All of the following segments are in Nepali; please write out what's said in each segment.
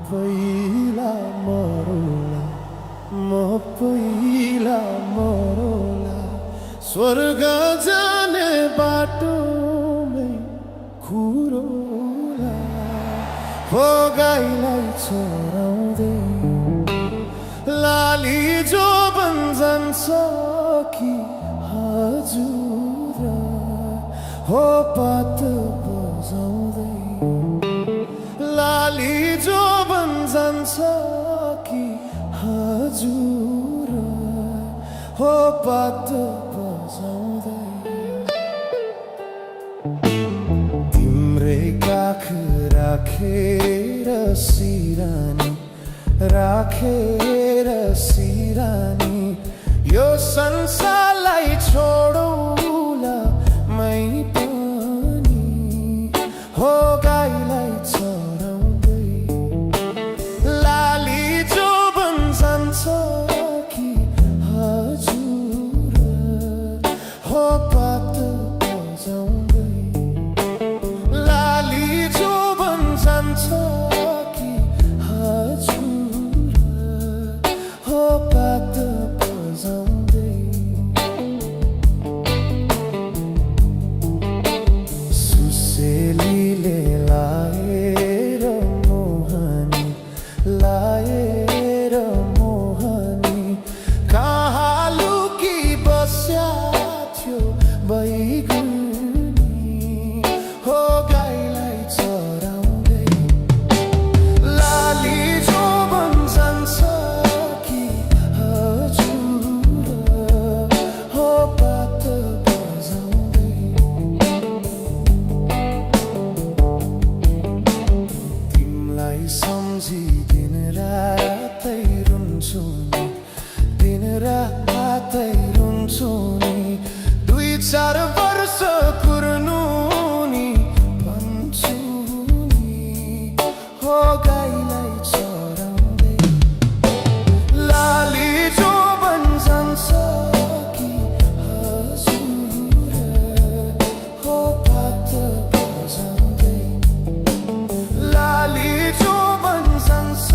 पहिला मरौला म पहिला मरौला स्वर्ग जाने बाटोमै खुरौला हो गाईलाई चराउँदै लाली जो जान्छ कि हजुर हो पात बजाउँदै लाली जो जान्छ कि हजुर हो पात बजाउँदै तिम्रै काख राखेर सिरानी राखेर सिरानी यो संसारलाई छोडौला मै पनि हो गाईलाई चराउँदै लाली जो जान्छ कि हजुर हो पात बजाउँदै लाली जो जान्छ कि हजुर हो पात बजाउँदै सुसेलीले लाएर मोहनी कहाँ लुकी बस्या थियो बैगुनी हो गाईलाई चराउँदै लाली जो जान्छ कि हजुर हो पात बजाउँदै तिमीलाई सम्झी दिन रातै रुन्छु नि दिन रातै रुन्छु नि 2-4 वर्ष कुर्नु नि भन्छु नि हो गाईलाई चराउँदै लाली जो जान्छ कि हजुर हो पात बजाउँदै लाली जो जान्छ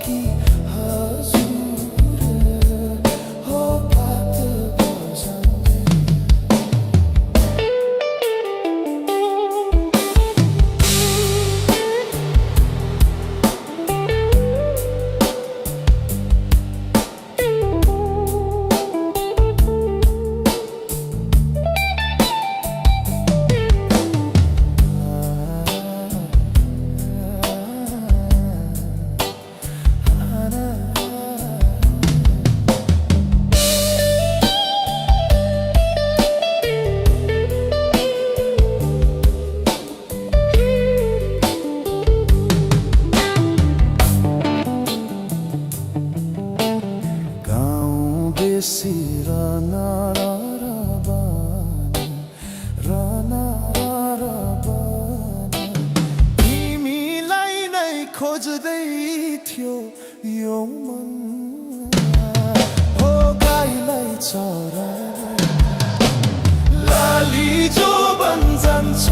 कि हजुर हो पात बजाउँदै तिमीलाई नै खोज्दै थियो यो मन हो गाईलाई चराउँदै लाली जो जान्छ